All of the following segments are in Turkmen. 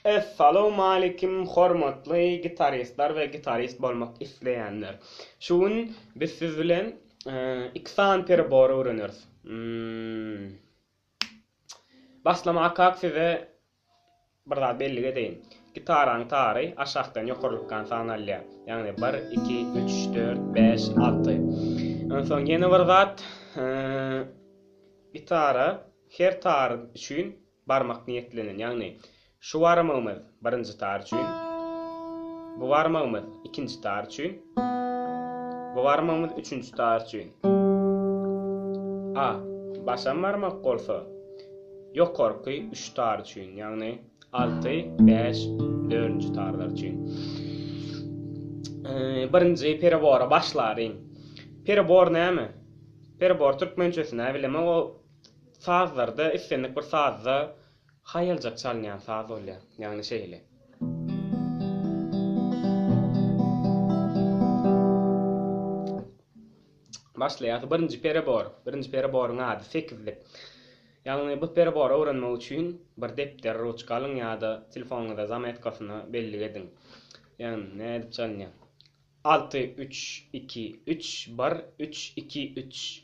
Essalawmaleýkim hormatly gitaristler we gitarist bolmak isleýänler. Şu gün biz siz bilen iki sany perebor öwreneris. Başlamakak size bir zat bellik edeýin. Gitaranyň tary aşakdan ýokarlykdan sanalýar. Ýagny bir, iki, üç, dört, bäş, alty. Onsoň ýene bir zat, gitara her tar üçin barmak niýetlenen. Ýagny şu barmagymyz birinji tar üçin, bu barmagymyz ikinji tar üçin, bu barmagymyz üçünji tar üçin. A başam barmak bolsa ýokarky üç tar üçin, ýagny alty, bäş, dördünji tarlar üçin. Birinji perebora başlalyň. Perebor näme? Perebor türkmençesini bilemok, o sazlarda, islendik bir sazda haýaljak çalynýan saz bolýar. Ýagny şeýle. Başlaýas. Birinji perebor. Birinji pereboryň ady sekizlik. Ýagny bu perebory öwrenmek üçin bir depder, ruçka alyň ýa-da telefonyňyzda zametkasyna bellik ediň. Ýagny nädip çalynýar? Alty, üç, iki, üç, bir, üç, iki, üç.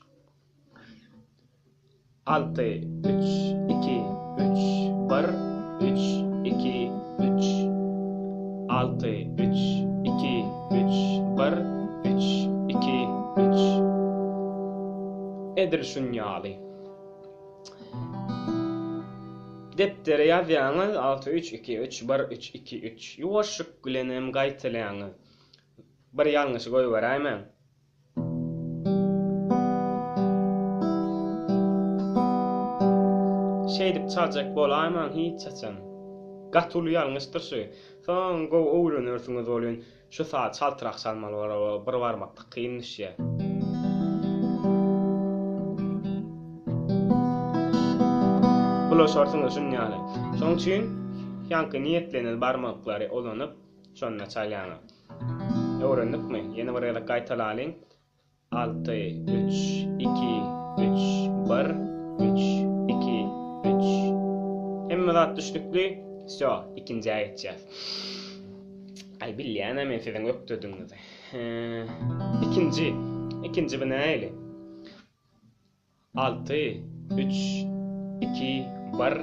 Alty, üç, iki, üç, bir, üç, iki, üç. Alty, üç, iki, üç, bir, üç, iki, üç. Edil şun ýaly. Depdere ýazýaňyz, alty, üç, iki, üç, bir, üç, iki, üç. Ýuwaşlyk bilenem gaýtalaýaňyz. Bir ýalňyşy goýberäýmäň. Şeýdip çaljak bolaýmaň hiç haçan. Gaty uly ýalňyşdyr şu. Soň gowy öwrenersiňiz welin şu sazy çaltrak çalmaly bolar o bir barmakda kyn düşýär. Bulaşarsyňyz şuny ýaly. Şoň üçin ýaňky niýetlenen barmaklary ulanyp şonda çalýaňyz. Öwrendikmi? Ýene bir gezek gaýtalalyň. Alty, üç, iki, üç, bir, üç, iki, üç. Hemme zat düşnükli? Wsýo, ikinjä geçýäs. Aý, bilýän-ä men siziň ökdedigiňizi. Ikinji. Ikinji bu nähili? Alty, üç, iki, bir,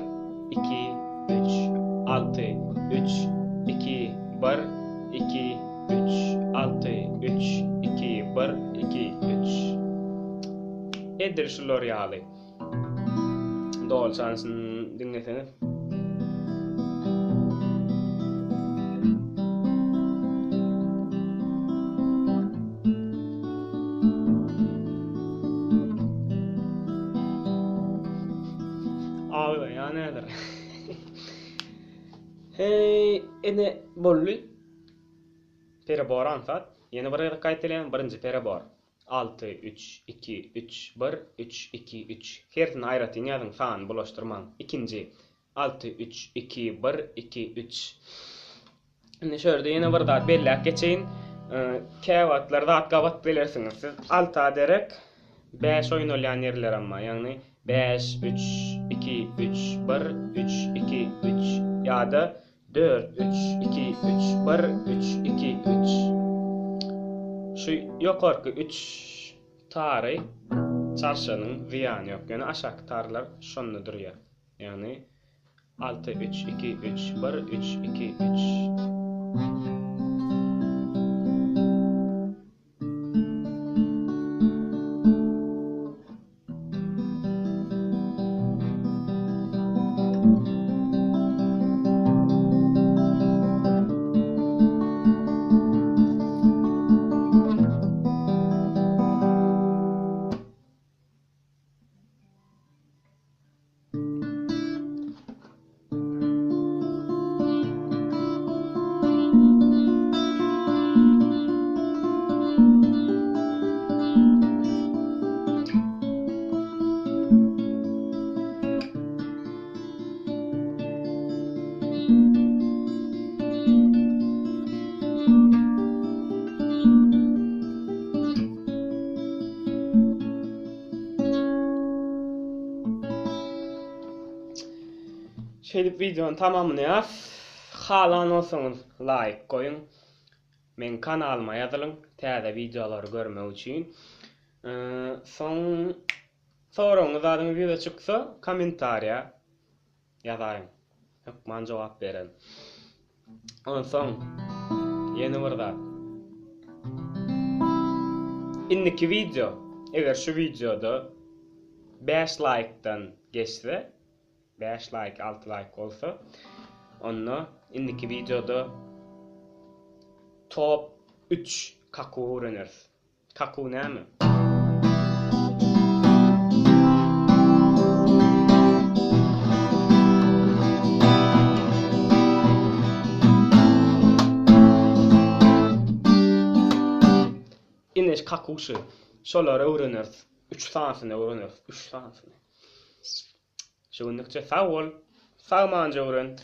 iki, üç. Alty, üç, iki, bir, iki, üç. Alty, üç, iki, bir, iki, üç. Edil şular ýaly. Doly çalyşyny diňleseňiz. Aglaýan häzir. Heý, ine boldy. Perebor aňsat. Ýene bir gezek gaýtalaýan, birinji perebor. Alty, üç, iki, üç, bir, üç, iki, üç. Hersini aýratyn ýazyň, sany bulaşdyrmaň. Ikinji. Alty, üç, iki, bir, iki, üç. Indi şu ýerde ýene bir zat belläp geçeýin. Käwagtlar zat gabat gelersiňiz. Siz alta derek bäş oýnalýan ýerlerem bar. Ýagny bäş, üç, iki, üç, bir, üç, iki, üç ýa-da dört, üç, iki, üç, bir, üç, iki, üç. Şu ýokarky üç tary çalşanyň zyýany ýok. Ýöne aşaky tarlar şonda durýar. Ýagny alty, üç, iki, üç, bir, üç, iki, üç. Şeýdip wideony tamamlaýas. Halan bolsaňyz laýk goýuň. Meň kanalyma ýazylyň täze wideolary görmek üçin. Soň soragyňyz zadyňyz ýüze çyksa kommentariýa ýazaýyň. Hökman jogap bererin. Onsoň ýene bir zat. Indiki wideo, eger şu wideoda 5 laýkdan geçse, 5 laýk, 6 laýk bolsa, onda indiki wideoda top 3 kakuw öwreneris. Kakuw näme? Ine kakuw şu. Şolary öwreneris. Üç sanysyny öwreneris. Üç sanysyny. Şu günlükçe sag bol. Sagmanja öwren.